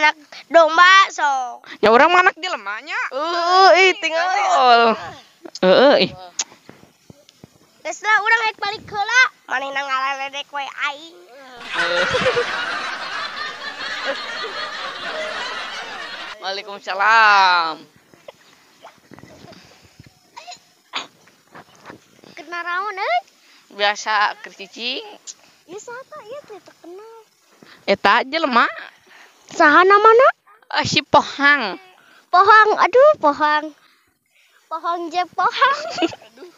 Budak domba sok. Ya urang mah anak jelema nya. Heeh, ih tinggal. Heeh, ih. Geus lah urang rek balik heula. Manehna ngalaledek we aing. Waalaikumsalam. Kenaraon euy? Biasa keur cicing. Ieu saha ieu teh teu kenal. Eta jelema. Saha namana? Si Pohang. Pohang, aduh Pohang. Pohang je Pohang. Aduh.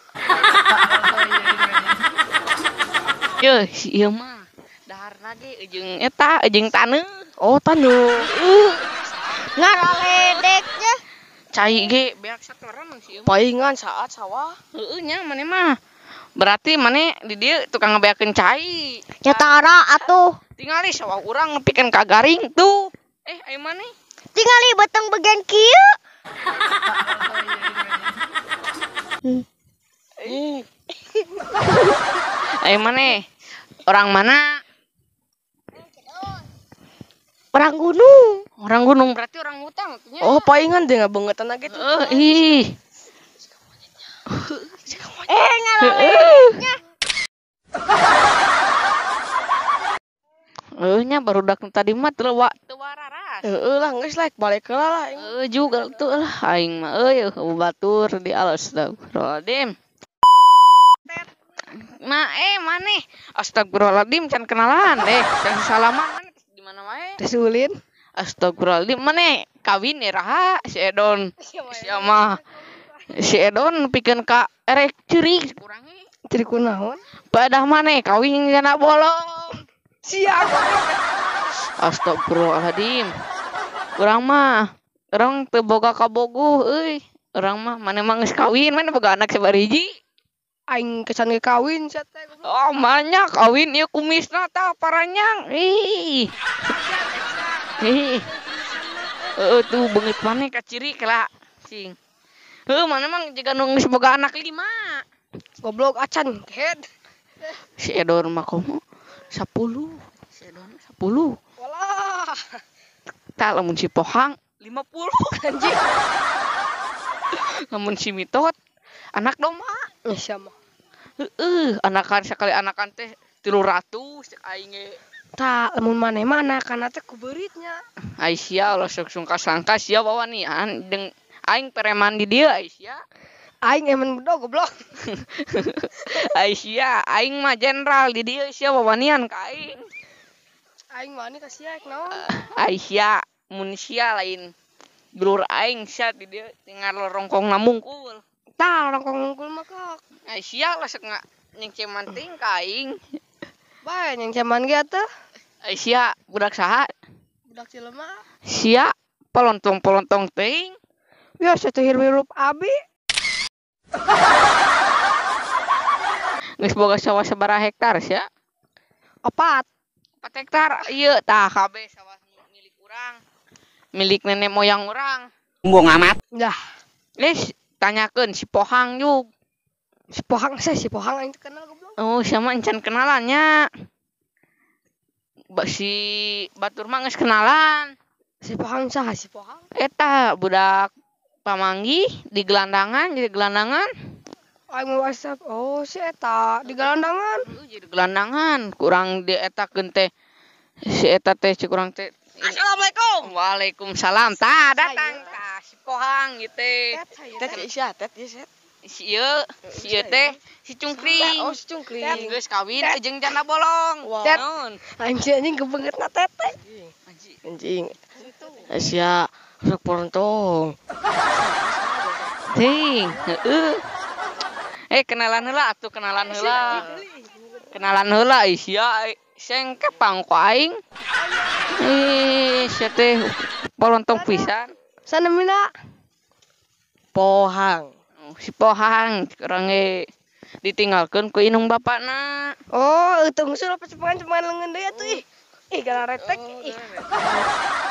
Yeuh, si ieu mah daharna ge jeung eta jeung taneuh. Oh, taneuh. Ngaraledek nya. Cai ge beak satoran si ieu. Paingan saat sawah. Heueuh nya maneh mah. Berarti maneh di dieu tukang ngebeakeun cai. Nya tara atuh. Tingali sawah urang nepikeun ka garing tuh. Aya maneh? Tingali beteng bagian kieu. Ayo maneh? Orang mana? Orang gunung. Orang gunung berarti orang hutan atunya. Oh, paingan deh ngabeungetan gitu. Ih. Ngalaledeknya. Nya barudak tadi mah teu wararas. Heeh lah geus lah balik heula lah aing. Heeh juga tuh lah aing mah euy batur di astagfirullahaladzim. Nah, maneh astagfirullahaladzim can kenalan can salaman maneh di mana wae? Teh Ulin. Astagfirullahaladzim maneh kawin iraha si Edon. Si mah si Edon pikeun ka erek ceurik kurangi. Ceurik kunaon? Padah maneh kawin jana bolong. Siap. Astagfirullahaladzim. Urang mah urang teu boga kabogoh euy. Urang mah maneh mah geus kawin, maneh boga anak sabariji. Aing kesan ge kawin sia teh. Oh, banyak kawin ieu kumisna tah paranyang. Ih. Ih. Heeh tuh beungeut maneh kaciri kela cing. Heuh maneh mah jiga nu geus boga anak 5. Goblok acan head. Si Edon mah komo 10. Si Edon 10. Walah. Tah lamun si Pohang 50 anjing. Lamun si Mitot anak domba. Sia mah. Heeh, anakan sekali anakan teh 300 cek aing ge. Tah, lamun maneh mah anakan teh ku beuritnya. Ai sia ulah sok sungka-sangka sia wawanian jeung aing preman di dieu ai sia. Aing eman bedog goblok. Ai sia, aing mah jenderal di dieu sia wawanian ka aing. Aing wani ka sia naon? Ai sia, mun sia lain dulur aing sia di dieu tinggal rongkongna mungkul. Tah, rongkong mungkul mah kok. Ai sia lah sok nyengceman ting ka aing. Bae nyengceman ge atuh. Ai sia budak saha? Budak jelema. Sia polontong-polontong teuing. Biasa teh hirup abi. Geus boga sawah sabaraha hektar sia? 4. 4 hektar ieu tah kabeh sawah milik urang. Milik nenek moyang urang. Sombong amat. Dah. Geus tanyakeun si Pohang jug. Si Pohang sih, si Pohang aing teu kenal goblok. Oh, sama encan kenalannya. Si batur mah geus kenalan. Si Pohang saha si Pohang? Eta budak pamanggi di gelandangan, jadi gelandangan. Aing mau WhatsApp. Oh, si eta di gelandangan. Jadi gelandangan, kurang di etakeun teh. Si eta teh si kurang teh. Assalamualaikum. Waalaikumsalam. Tah datang tah si Pohang ieu teh. Teh sia teh ieu set. Si ieu, si ieu teh si Cungkring. Oh, si Cungkring. Geus kawin jeung janda bolong. Naon? Anjing anjing kebeungeutna teteh. Anjing. Sia rek porontong. Ting, heeh. Kenalan heula atuh, kenalan heula. Kenalan heula ih sia sengke pangko aing. Ih, sia teh polontong pisan. Sana mina Pohang. Si Pohang urang ge ditinggalkeun ku indung bapana. Oh, euteung usul apa cepengan-cepengan leungeun deui atuh ih. Ih, gara retek ih.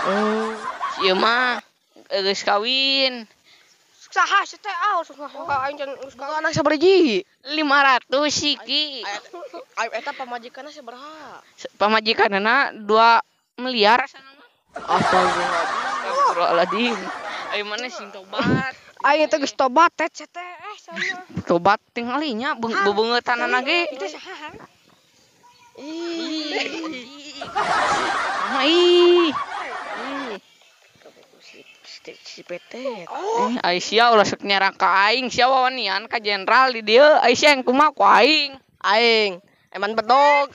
Oh, ieu mah geus kawin. Saha si teh ah, sok aing can geus kawin. Anak sabariji? 500 siki. Aing eta pamajikanna sabaraha? Pamajikanna 2 miliar sana mah. Astagfirullahaladzim. Ayo mana sing tobat. Aing teh geus tobat teh teh sama. Tobat tingali nya bebeungeutanana ge. Itu saha? Ih. Sama ih. Si PT. Aisyah ulah sok nyerang ka aing, sia wawanian ka jenderal di dieu. Aisyah yang kumaha ku aing. Aing, eman bedog.